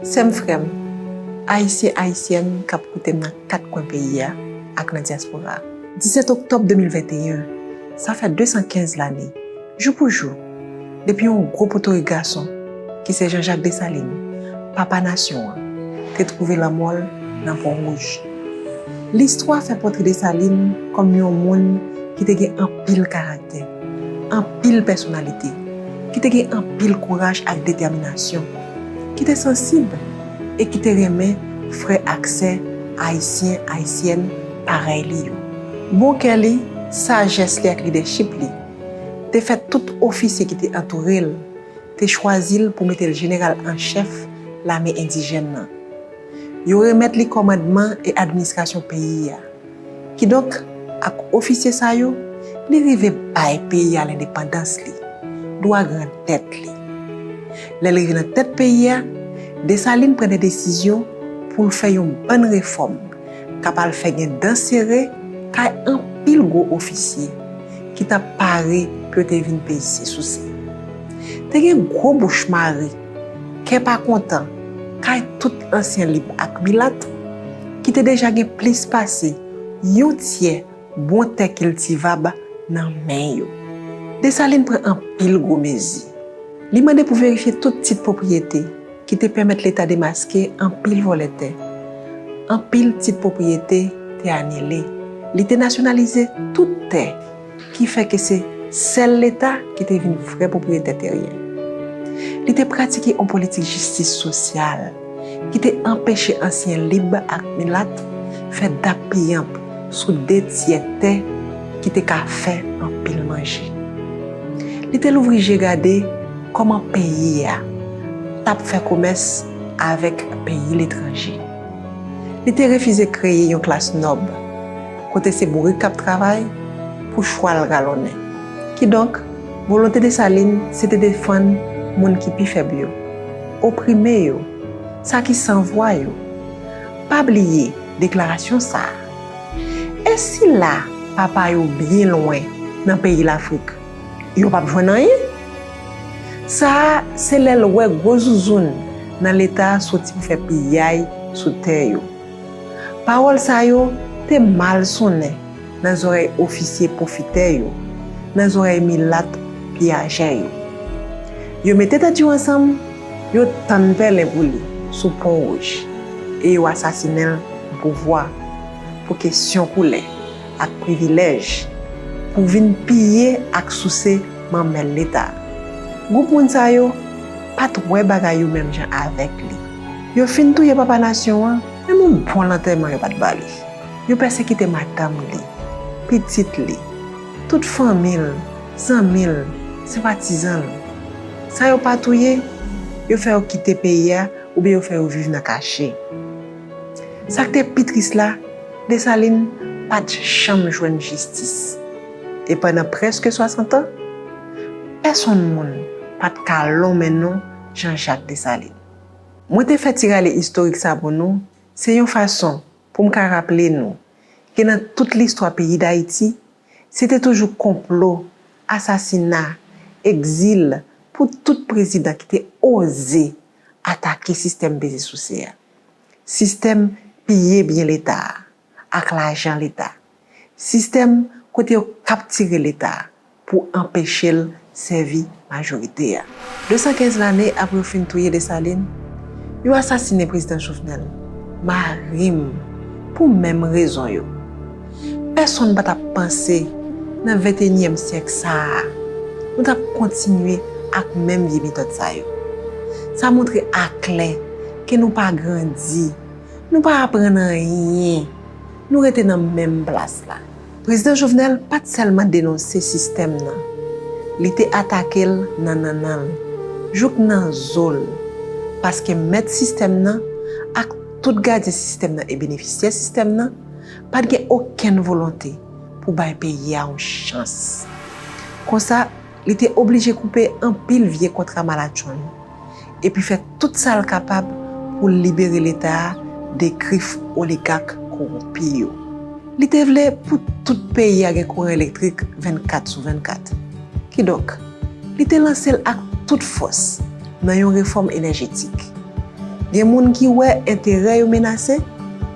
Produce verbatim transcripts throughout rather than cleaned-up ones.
Sè m, frè m, Ayisyen, Ayisyèn k ap koute m nan kat kwen peyi a ak nan dyaspora a. Disèt oktòb de mil venteyen, sa fè de san kenz lane, jou pou jou, depi yon gwo potorik gason, ki se Jean Jacques Dessalines, papa nasyon an, te twouve lanmò l nan Pon Wouj. Listwa fè pòtre Desalin kòm yon moun ki te gen anpil karaktè, anpil pèsonalite, ki te gen anpil kouraj ak detèminasyon, ki te sansib e ki te renmen frè ak sè ayisyen, ayisyèn parèy li yo. Bon kè li, sajès li ak lidèchip li te fè tout ofisye ki te antoure l te chwazi l pou mete l jeneral an chèf lame endijèn nan. Yo remèt li kòmandman e administrasyon peyi a. Kidonk, ak ofisye sa yo, li rive bay peyi a lendepandans li, dwa grandèt li. Lè l rive nan tèt peyi a, Desalin pran de desizyon pou l fè yon bann refòm k ap al fè gen dan sere kay anpil gwo ofisye ki t ap pare pou yo te vin peye souse. Te gen gwo bouch mare, kè pa kontan, kay tout ansyen lib ak milat ki te deja gen plis pase yon tyè bon tè kiltivab nan men yo. Desalin pran anpil gwo mezi. Li mande pou verifye tout tit pwopriyete ki te pèmèt Leta demaske anpil vòlè tè. Anpil tit pwopriyete te anile. Li te nasyonalize tout tè, ki fè ke se sèl Leta ki te vin vrè pwopriyetè teryen. Li te pratike yon politik jistis sosyal ki te anpeche ansyen lib ak milat fè dap piyanp sou de tyè tè ki te ka fè anpil manje. Li te louvri je gade kòman peyi a t ap fè komès avèk peyi letranje. Li te refize kreye yon klas nòb, kote se bourik k ap travay pou chwal galonnen. Kidonk, volonte Desalin se te defann moun ki pi fèb yo, oprime yo, sa ki san vwa yo. Pa bliye deklarasyon sa a. E sila papa yo byen lwen nan peyi Lafrik, yo p ap jwenn anyen? Sa a, se lè l wè gwo zouzoun nan Leta soti pou fè piyay sou tè yo. Pawòl sa yo te mal sonnen nan zòrèy ofisye pwofitè yo, nan zòrèy milat piyajè yo. Yo mete tèt yo ansanm, yo tann pèlen pou li sou Pon Wouj e yo asasinen l pou pouvwa, pou kesyon koulè ak privilèj, pou vin piye ak souse manmèl Leta. Gwoup moun sa yo pa t wè bagay yo menm jan avèk li. Yo fin touye papa nasyon an, menm yon bon lantèman yo pa t ba li. Yo pèsekite madanm li, pitit li, tout fanmi l, zanmi l, senpatizan l. Sa yo pa touye, yo fè yo kite peyi a oubyen yo fè yo viv nan kache. Sa k te pi tris la, Desalin pa t janm jwenn jistis. E pandan prèske swasant an, pèsonn moun pa t ka lonmen non Jean Jacques Dessalines. Mwen te fè ti rale istorik sa pou nou, se yon fason pou m ka raple nou ke nan tout listwa peyi Dayiti, se te toujou konplo, asasina, egzil pou tout prezidan ki te oze atake sistèm peze souse a, sistèm piye byen Leta a ak lajan Leta, sistèm kote yo kaptire Leta a pou anpeche l sèvi majorite a. De san kenz lane apre yo fin touye Desalin, yo asasinen Prezidan Jovenel, mari m, pou menm rezon yo. Pèsonn pa t ap panse, nan venteyinyèm syèk sa a, nou t ap kontinye ak menm vye metòd sa yo. Sa montre aklè ke nou pa grandi, nou pa aprann anyen, nou rete nan menm plas la. Prezidan Jovenel pa t sèlman denonse sistèm nan, li te atake l nan nannan l, jouk nan zo l, paske mèt sistèm nan ak tout gadyen sistèm nan e benefisyè sistèm nan pa t gen okenn volonte pou bay peyi a yon chans. Konsa, li te oblije koupe anpil vye kontra malatchonn, epi fè tout sa l kapab pou libere Leta a de grif oligak kowonpi yo. Li te vle pou tout peyi a gen kouran elektrik vennkat sou vennkat. Kidonk, li te lanse l ak tout fòs nan yon refòm enèjetik. Gen moun ki wè enterè yo menase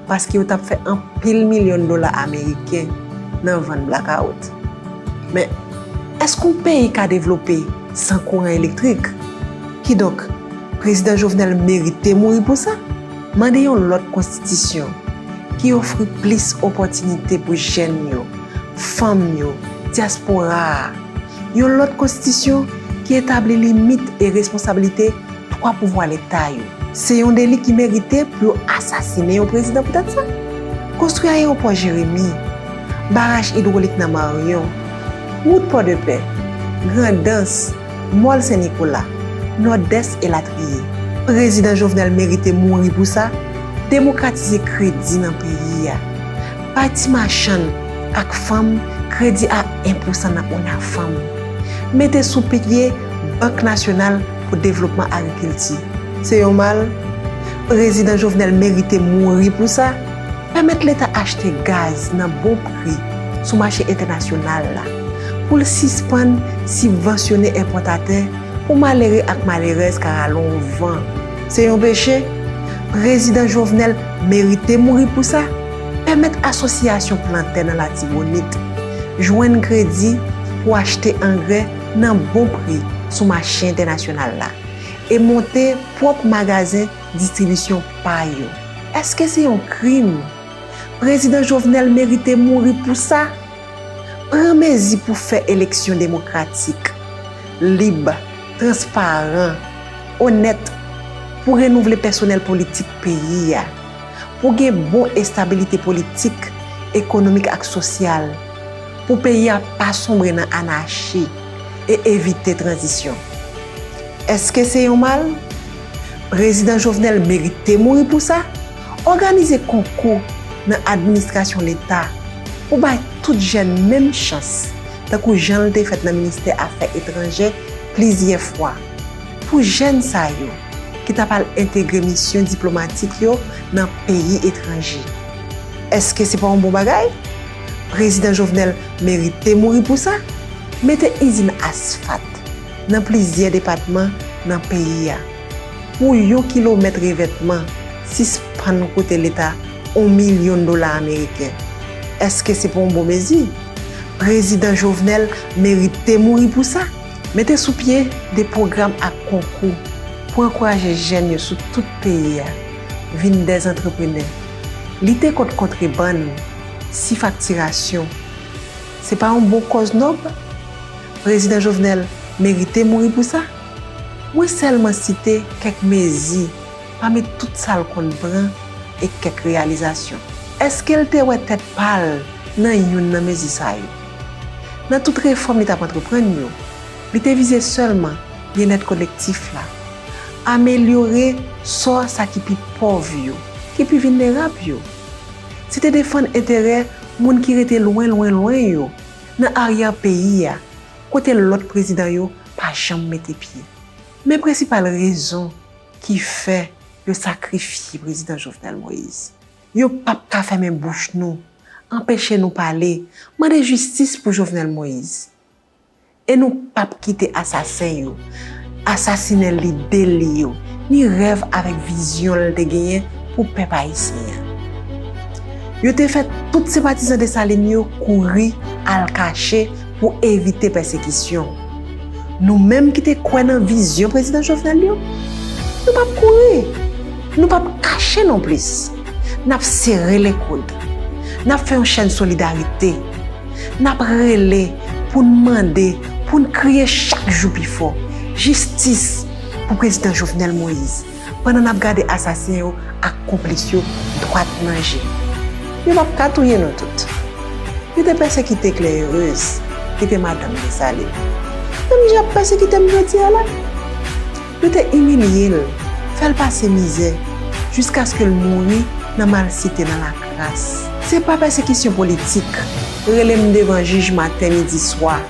paske yo t ap fè anpil milyon dola ameriken nan vann blakawout. Men, èske yon peyi ka devlope san kouran elektrik? Kidonk, Prezidan Jovenel merite mouri pou sa. Mande yon lòt konstitisyon ki ofri plis opòtinite pou jèn yo, fanm yo, dyaspora a. Yon lòt konstitisyon ki etabli limit e responsablite twa pouvwa Leta yo. Se yon deli ki merite pou yo asasinen yon prezidan poutèt sa. Konstwi ayewopò Jeremi, baraj idwolik nan Maryon, wout Pòdepè, Grandans, Mòl Sen Nikola, Nòdès elatriye. Prezidan Jovenel merite mouri pou sa. Demokratize kredi nan peyi a. Bay ti machann ak fanm kredi a en pousan nan ONAFAM. Mete sou pye Bank Nasyonal pou Devlopman Agrikilti. Se yon mal. Prezidan Jovenel merite mouri pou sa. Pèmèt Leta achte gaz nan bon pri sou mache entènasyonal la, pou l sispann sibvansyone enpòtatè pou malere ak malerèz ka rale yon van. Se yon peche. Prezidan Jovenel merite mouri pou sa. Pèmèt asosyasyon plantè nan Latibonit jwenn kredi pou achte angrè nan bon pri sou mache entènasyonal la e monte pwòp magazen distribisyon pa yo. Èske se yon krim? Prezidan Jovenel merite mouri pou sa. Pran mezi pou fè eleksyon demokratik, lib, transparan, onèt, pou renouvle pèsonèl politik peyi a, pou gen bon estabilite politik, ekonomik ak sosyal, pou peyi a pa sonbre nan anachi e evite tranzisyon. Èske se yon mal? Prezidan Jovenel merite mouri pou sa. Òganize konkou nan administrasyon Leta pou bay tout jèn menm chans, tankou jan l te fèt nan Ministè Afè Etranjè plizyè fwa. Pou jèn sa yo ki t ap al entegre misyon diplomatik yo nan peyi etranje. Èske se pa yon bon bagay? Prezidan Jovenel merite mouri pou sa. Mete izin asfat nan plizyè depatman nan peyi a. Pou yon kilomèt revètman, sispann koute Leta yon milyon dola ameriken. Èske se pa yon bon mezi? Prezidan Jovenel merite mouri pou sa. Mete sou pye de pwogram ak konkou pou ankouraje jèn yo sou tout peyi a vin dè antreprenè. Lite kont kontrebann, sifaktirasyon. Se pa yon bon kòz nòb? Prezidan Jovenel merite mouri pou sa. Mwen sèlman site kèk mezi pami tout sa l konn pran e kèk reyalizasyon. Èske l te wè tèt pa l nan youn nan mezi sa yo? Nan tout refòm li t ap antreprann yo, li te vize sèlman byennèt kolektif la, amelyore sò sa ki pi pòv yo, ki pi vilnerab yo. Se te defann enterè moun ki rete lwen, lwen, lwen yo, nan aryè peyi a, kote lòt prezidan yo pa janm mete pye. Men prensipal rezon ki fè yo sakrifye Prezidan Jovenel Moïse. Yo p ap ka fèmen bouch nou, anpeche nou pale, mande jistis pou Jovenel Moïse. E nou p ap kite asasen yo asasinen lide li yo, ni rèv avèk vizyon l te genyen pou pèp ayisyen an. Yo te fè tout senpatizan Desalin yo kouri al kache pou evite pèsekisyon. Nou menm ki te kwè nan vizyon Prezidan Jovenel yo, nou p ap kouri, nou p ap kache nonplis. N ap sere lekoud. N ap fè yon chèn solidarite. N ap rele pou n mande, pou n kriye chak jou pi fò. Jistis pou Prezidan Jovenel Moïse, pandan n ap gade asasen yo ak konplis yo dwat nan je. Yo p ap ka touye nou tout. Yo te pèsekite Claire Heureuse, ki te madanm Desalin. Menm jan y ap pèsekite m jodi a la. Yo te imilye l, fè l pase mizè, jiskaske l mouri nan malsite, nan lakras. Se pa pèsekisyon politik, rele m devan jij maten, midi, swa,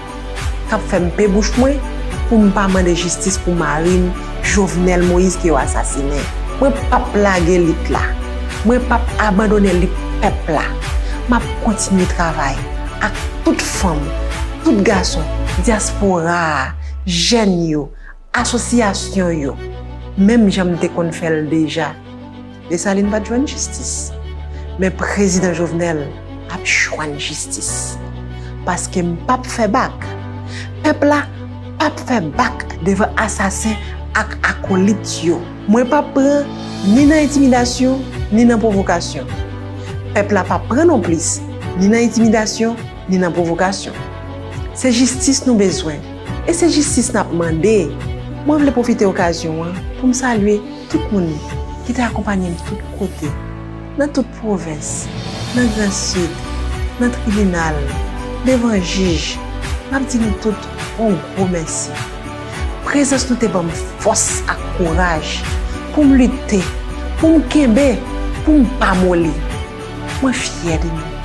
k ap fè m pe bouch mwen pou m pa mande jistis pou mari m, Jovenel Moïse, ke yo asasinen. Mwen p ap lage lit la. Mwen p ap abandone lit pèp la. M ap kontinye travay ak tout fanm, tout gason, dyaspora a, jèn yo, asosyasyon yo, menm jan m te konn fè l deja. Desalin pa t jwenn jistis. Men prezidan Jovenel ap jwenn jistis. Paske m p ap fè bak. Pèp la p ap fè bak devan asasen ak akolit yo. Mwen p ap pran ni nan entimidasyon, ni nan pwovokasyon. Pèp la p ap pran nonplis, ni nan entimidasyon, ni nan pwovokasyon. Se jistis nou bezwen, e se jistis n ap mande. Mwen vle pwofite okazyon an pou m salye tout moun ki te akonpanye m tout kote, nan tout pwovens, nan Gran Sid, nan tribinal, devan jij. M ap di nou tout yon gwo mèsi. Prezans nou te ban m fòs ak kouraj pou m lite, pou m kenbe, pou m pa moli. Mwen fyè de nou.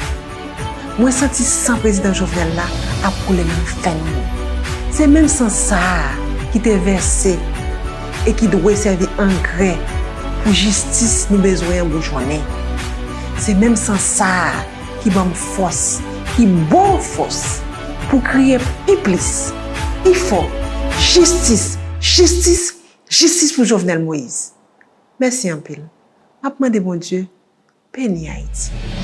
Mwen santi san prezidan Jovenel la ap koule nan venn mwen. Se menm san sa a ki te vèse e ki dwe sèvi angrè pou jistis nou bezwen an boujonnen. Se menm san sa a ki ban m fòs, ki ba w fòs pou kriye pi plis, pi fò, jistis, jistis, jistis pou Jovenel Moïse. Mèsi anpil. M ap mande Bondye beni Ayiti.